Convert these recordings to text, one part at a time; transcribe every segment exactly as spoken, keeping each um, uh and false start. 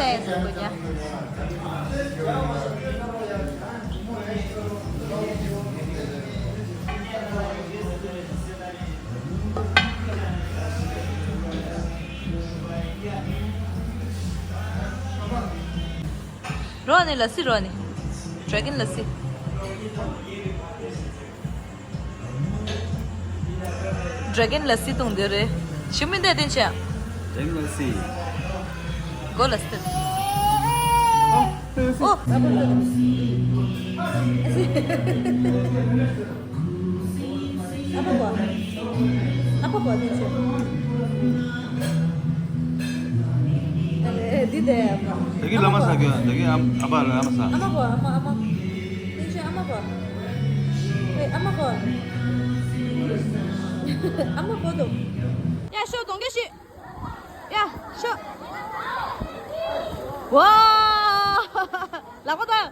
རོ་ནི་ལ་སི་རོ་ནི། Dragon ལ་སི། Dragon ལ་སི་བཏུང་འདོད་རེད། ཞུ་མི་འདོད་དེ་ཆ། Dragon ལ་སི། གོ་ལ་སི། ཨོ། ཨ་པ་གོ། ཨ་པ་གོ་དེ་ཆ། ཨ་ལེ་འདི་དེ་ཨ་པ། ད་གི་ལ་མ་ས་གི་ད་གི་ཨམ་ཨ་པ་ལ་ཨ་མ་ས། ཨ་མ་གོ། ཨ་མ། ཨ་མ། དེ་ཆ་ཨ་མ་གོ། ཨེ་ཨ་མ་གོ། ཨ་མ་གོ་དོ། ཡ་ཤོ་གདོང་རྒྱ་ཤི། ཡ་ཤོ། ཝ། ལག་པ་དང་།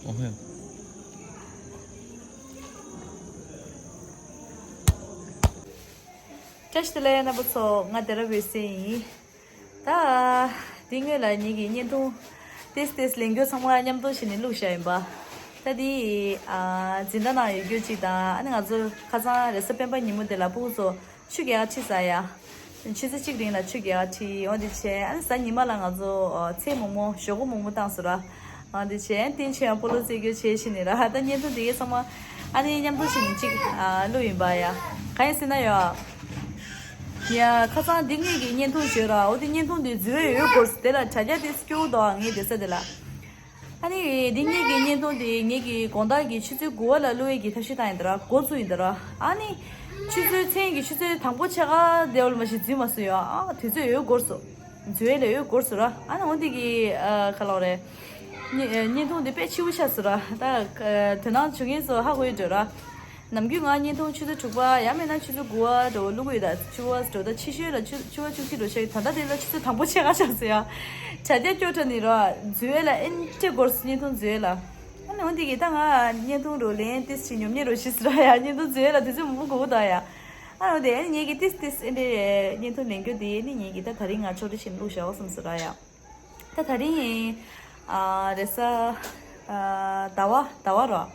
ཨོ་ཧེ། བཀྲ་ཤིས་བདེ་ལེགས་རྣམ་པ་ཚོ། ང་དེ་ར་བོད་སེ་ཡིན། ད། དེ་སྔོན་ལ་ངེད་ཀྱི་བརྙན་ཐུང་ཏེས་ཏེས་ལེན་རྒྱུ་ཚང་མ་མཉམ་དུ་བྱས་ནས་བླུགས་བཞག་ཡིན་པ། ད་དེ། ཨ། འཛིན་གྲྭ་ནང་ཡོད་རྒྱུ་གཅིག་དང་ཨ་ནི་ང་ཚོ་ཁ་སང་རེས་གཟའ་སྤེན་པ་ཉིན་མོ་དེ་ལ་ཕྲུ་གུ་ཚོ་ཆུ་རྐྱལ་ཁྲིད་ས་ཡ། ཆུ་ཚོད་གཅིག་རིང་ལ་ཆུ་རྐྱལ་ཁྲིད་འོ་དེ་བྱས་ཨ་ནི་གཟའ་ཉི་མ་ལ་ང་ཚོ་ཚལ་མོག་མོག་ཞོག་ཁོག་མོག་མོག་བཏང་སོང་ར། ཨ་འདི་བྱས་བསྟན་ཆོས་ཡང་སྤོ་ལོ་རྩེད་རྒྱུ་བྱས་ཕྱིན་ནས་ར། ད་བརྙན་ཐུང་འདི་གའི་ཚང་མ་ཨ་ནི་མཉམ་དུ་བྱས་ནས་གཅིག་ཨ་བླུགས་ཡིན་པ་ཡ། གང་ཡིན་ཟེར་ན་ཡ། ཡ་ཁ་སང་འདི་ངེད་ཀྱི་བརྙན་ཐུང་བྱོས་ར། འོ་དེ་བརྙན་ཐུང་འདི་འཛུལ་བའི་འོས་སྐོར་དེ་ལ་དྲ་རྒྱ་དེ་སྐྱོ་བོ་འདུག་ངས་དེ་ས་དེ་ལ། ཨ་ནི་འདི་ངེད་ཀྱི་བརྙན་ཐུང་འདི་ངེད་ཀྱི་དགོང་དག་གི་ཆུ་ཚོད་དགུ་པ་ལ་བླུགས་ཡས་ཀྱི་ཐབས་ཤེས་བཏང་ཡིན་ད་ར། འགོ་བཙུགས་ཡིན་ད་ར། ཨ་ནི་ཆུ་ཚོད་མཚན་གྱི་ཆུ་ཚོད་དང་པོ་ཕྱེད་ཀ་དེ་འོ་ལ་མ་ཞིག་འཛུལ་མ་སོང་ཡ། ཨ་དུས་ཚོད་འོས་སྐོར་སོང་། འཛུལ་ཡས་ལ་འོས་སྐོར་སོང་ར། ཨ་ནི་འོ་འདི་གི་ཨ་ག་ལབ་རེད། བརྙན་བརྙན་ཐུང་འདི་དཔེ་ཕྱི་པོ་ཆགས་སོང་ར། ད་དོ་སྣང་བྱེད་མཁན་ཚོ་ཧ་གོ་ཡོད་འགྲོ་ར། ནམ་རྒྱུན་ང་བརྙན་ཐུང་ཆུ་ཚོད་དྲུག་པ་ཡང་མིན་ན་ཆུ་ཚོད་དགུ་པ་འདྲ་བོ་བླུག་གི་ཡོད། ད་ཆུ་ཚོད་འདྲ་ད་ཕྱི་ཤོས་ལ་ཆུ་ཆུ་ཚོད་བཅུ་གཅིག་འགྲོ་ཤག་ད་ལྟ་དེ་ལ་ཆུ་ཚོད་དང་པོ་ཕྱེད་ཀ་ཆགས་སོང་ཡ། དྲ་རྒྱ་སྐྱོ་དྲགས་ནི་ར། འཛུལ་ཡས་ལ་ཨེ་འདྲ་འགོར་སོང་། བརྙན་ཐུང་འཛུལ་ཡས་ལ། ཨ་ནི་འོ་འདི་གི་ད་ང་བརྙན་ཐུང་རུ་ལེན་ཏིས་ཞིག་ཉོབ་ཉེ་རུ་ཤི་སོང་ར་ཡ། བརྙན་ཐུང་འཛུལ་ཡས་ལ་དུས་ཚོད་མང་པོ་འགོར་ད་ཡ། ཨ་འོ་དེ་ཨ་ནི་ངེད་ཀྱི་ཏིས་ཏིས་ཨེ་འདྲ་བརྙན་ཐུང་ལེན་རྒྱུ་དེ་ཨ་ནི་ངེད་ཀྱི་ད་དེ་རིང་ང་ཆོག་འདྲ་ཞིག་བླུགས་བཞག་བསམ་སོང་ར་ཡ། ད་དེ་རིང་ཨ་རེས་གཟའ་ཨ་ཟླ་བ་ཟླ་བ་རོ།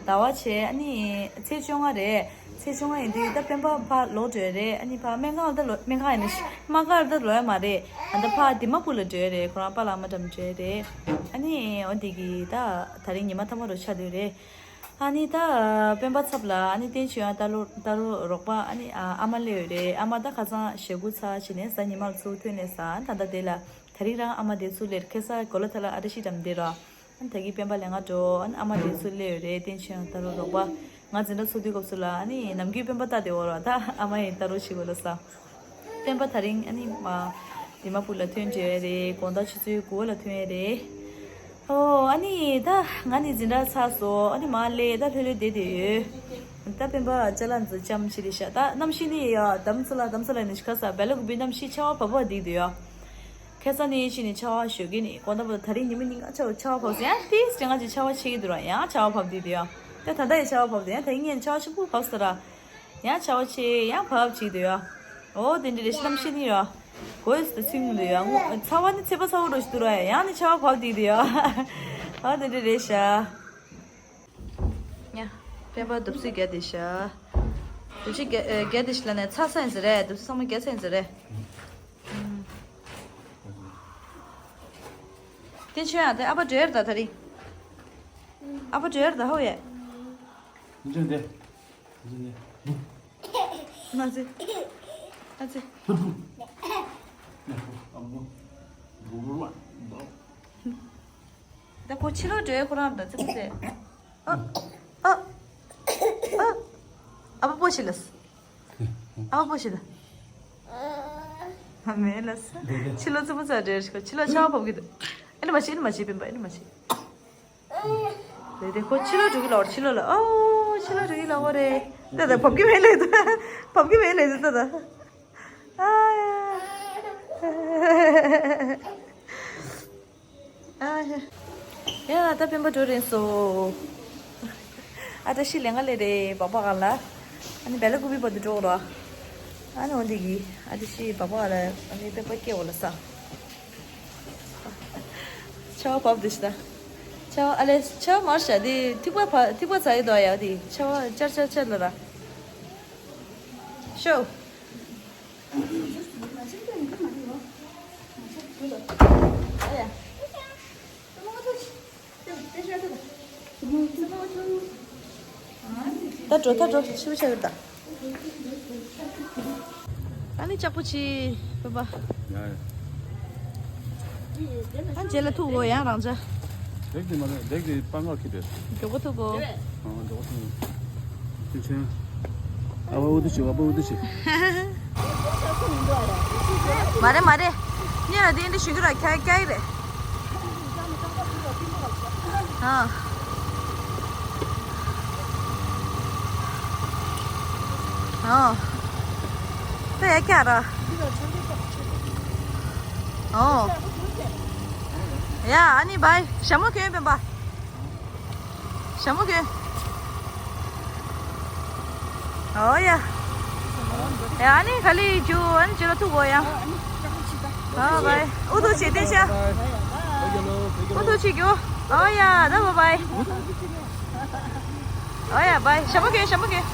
ཟླ་བ་བྱས་ཨ་ནི་ཚེས་བཅོ་ལྔ་རེད། ཚེས་བཅོ་ལྔ་ཡིན་དུས་ད་སྤེན་པ་ཕར་ལོག་འགྲོ་ཡས་རེད། ཨ་ནི་ཕར་སྨན་ཁང་ལ་ད་ལོག་སྨན་ཁང་ཡིན་ན་ཤི་དམག་སྒར་ད་ལོག་ཡས་མ་རེད། ཨ་ད་ཕར་དི་མ་པུར་ལ་འགྲོ་ཡས་རེད། ཁོ་རང་པཱ་ལགས་མ་འགྲམ་འགྲོ་ཡས་རེད། ཨ་ནི་འོ་འདི་གི་ད་དེ་རིང་ཉི་མ་མཐའ་མ་རུ་ཆགས་བསྡད་རེད། ཨ་ནི་ད་སྤེན་པ་ཚབ་ལ་ཨ་ནི་བསྟན་ཆོས་ཡང་ལྟ་རོགས་ལྟ་རོགས་རོགས་པ་ཨ་ནི་ཨ་ཨ་མ་སླེབས་ཡོད་རེད། ཨ་མ་ད་ཁ་སང་ཞེ་དགུ་ཚར་བྱས་ནས་གཟའ་ཉི་མར་ཚུར་ཐོན་ནས་ས་ཨ་ད་ལྟ་དེ་ལ་དེ་རིང་རང་ཨ་མ་དེ་ཚུར་སླེབས། ཁ་སང་གོ་ལ་ཐ་ལ་ཨ་བཀྲ་ཤིས་འགྲམ་དེ་ར། ཨ་ནི་ད་གི་སྤེན་པ་ལས་ང་འགྲོ། ཨ་ནི་ཨ་མ་དེ་ཚུར་སླེབས་ཡོད་རེད། བསྟན་ཆོས་ཡང་ལྟ་རོགས་རོགས་པ་ང་འཛིན་གྲྭ་ཚུགས་དུས་སྐབས་སུ་ལ་ཨ་ནི་ནམ་རྒྱུན་སྤེན་པ་ལྟ་བསྡད་ཡོད་ར། ད་ཨ་མ་ཡིན་ལྟ་རོགས་བྱེད་དགོས་ལ་ས། སྤེན་པ་དེ་རིང་ཨ་ནི་མ་དི་མ་པུར་ལ་ཐོན་བྱས་རེད། དགོང་དག་ཆུ་ཚོད་དགུ་པ་ལ་ཐོན་ཡས་རེད། ཨོ་ཨ་ནི་ད་ང་ནི་འཛིན་གྲྭ་ཚར་སོང་། ཨ་ནི་མ་སླེབས། ད་ལྷོད་ལྷོད་བསྡད་བསྡད་ཡོད། ད་སྤེན་པ་ཅ་ལག་འཛུགས་ཅམ་ཞིག་རེད་ཤག་ད་གནམ་གཤིས་ནི་ཡ་དམ་ཚ་ལ་དམ་ཚ་ལ་ནི་ཤི་ཁ་ས་བལ་ལ་གུ་པི་གནམ་གཤིས་ཆར་པ་བབས་བབས་བསྡད་འདུག་ཡ། ཁ་སང་ནི་ཕྱི་ནས་ཆར་པ་ཞོ་གི་ནི་དགོང་དག་བར་དེ་རིང་ཉི་མ་ཉིན་གང་ཆར་ཆར་པ་བབས་སོང་། ཡང་ཏིས་ཅི་ང་ཅིག་ཆར་པ་ཆེ་གི་འདུག་ར། ཡང་ཆར་པ་བབས་བསྡད་འདུག་ཡ། ད་ད་ལྟ་ཡང་ཆར་པ་བབས་འདུག་ཡང་དེ་རིང་ངས་ཆར་པ་ཆེན་པོ་བབས་སོང་ར། ཡང་ཆར་པ་ཆེ་ཡང་བབས་བྱེད་འདུག་ཡ། ཨོ་དེ་འདྲ་རེད་ཤག་གནམ་གཤིས་ནི་ཡ། གོས་སུ་ཚིག་མི་འདུག་ཡ། ངོ་ཚ་བ་ནི་ཚད་པ་ཚ་བོ་འགྲོ་ཞིག་འདུག་ར་ཡ། ཡང་ནི་ཆར་པ་བབས་བསྡད་འདུག་ཡ། ཨོ་དེ་འདྲ་རེད་ཤག་ཡ། སྤེན་པ་རྡོབ་སུ་རྒྱ་དེ་ཤག་རྡོབ་སུ་རྒྱ་རྒྱ་དེ་ཤག་ལ་ནས་ཚ་ས་ཡིན་ཟེར་རེད། རྡོབ་སུ་ཚང་མ་རྒྱ་ས་ཡིན་ཟེར་རེད། དེ་ཆོས་ཡང་དེ་ཨ་ཕ་འགྲོ་ཡར་ད་ད་རིང་། ཨ་ཕ་འགྲོ་ཡར་ད་ཧོ་ཡ། འཇོན་དེ། འཇོན་དེ། ང་ཚེ། ང་ཚེ། ད་ཁོ་ཕྱི་ལོགས་འགྲོ་ཡ་ཁོ་རང་ད་ཚེ་ཁོ་ཚེ། ཨ། ཨ། ཨ། ཨ་ཕ་པོ་ཤི་ལ། ཨ་ཕ་པོ་ཤི་ལ། མེད་ལ་ས། ཕྱི་ལོགས་ཚེ་ཕོ་ཚ་འགྲོ་ཡ་ཁོ་ཕྱི་ལོགས་ཆར་པ་བབས་ཀྱི་འདུག་ཨེ་ནི་མ་ཤི་ཨེ་ནི་མ་ཤི་སྤེན་པ་ཨེ་ནི་མ་ཤི། རེད་དེ་ཁོ་ཕྱི་ལོགས་འགྲོ་གི་ལ་ཕྱི་ལོགས་ལ་ཨོ་ཕྱི་ལོགས་འགྲོ་གི་ལ་ཨོ་རེད། ད་ད་བབས་ཀྱི་མེད་ལེ་ད་བབས་ཀྱི་མེད་ལེ་ད་ད་ཨ་ཡ། ཡ་ད་སྤེན་པ་འགྲོ་རན་སོ། ཨ་བཀྲ་ཤིས་ལས་ང་ལས་རེད་བག་བག་ག་ལ། ཨ་ནི་བལ་ལ་ཀུ་པི་བར་དུ་འགྲོ་རོགས། ཨ་ནི་འོ་འདི་གི་ཨ་འདི་ཤི་བ་པ་ལ་ཨ་ནི་པེ་པ་སྐྱེ་བ་ལ་ས། ཆ་བ་བབ་འདི་ཤི་ད། ཆ་བ་ཨ་ལེ་ཆ་བ་མར་ཤ་འདི་ཐིག་པ་ཕ་ཐིག་པ་ཚ་ཡི་དོ་ཡ་འདི་ཆ་བ་ཅར་ཅར་ཅར་ལ་ར། ཤོ། ད་འགྲོ་ད་འགྲོ་ཤི་བ་ཤ་བར་ད། ཨ་ནི་ལྕགས་པོ་ཆེ་པ་པ། ཡ་ཡ། ཨ་རྗེས་ལ་ཐུག་གོ་ཡང་རང་ཅག་ལེགས་དེ་མ་རེད། ལེགས་དེ་པང་ཁ་ཁྱེར་རེད། མགྱོགས་པོ་ཐུག་གོ་ཨ་མགྱོགས་པོ་ཐུག་ཅིན་ཅིན། ཨ་བ་ཨུ་ཏུ་ཆི། ཨ་བ་ཨུ་ཏུ་ཆི། མ་རེད་མ་རེད། ཉེ་ར་དེ་འདྲ་ཞུ་གི་ར་ཁྱ་ཁྱ་ཡི་རེད། ཨ། ཨ། ད་ཡ་ཁྱ་ར། ཨོ། ཡ་ཨ་ནི་བའི་ཞྭ་མོ་གྱོན་པས་པ། ཞྭ་མོ་གྱོན། ཨོ་ཡ། ཡ་ཨ་ནི་ག་ལེ་རྒྱུ་ཨ་ནི་ཅི་ལ་ཐུག་གོ་ཡ། ཨ་བའི་ཨུ་ཐུག་ཆེ་ལྟས་ཤ། ཨུ་ཐུག་ཆེ་རྒྱུ། ཨོ་ཡ་ད་བ་བའི། ཨོ་ཡ་བའི་ཞྭ་མོ་གྱོན་ཞྭ་མོ་གྱོན།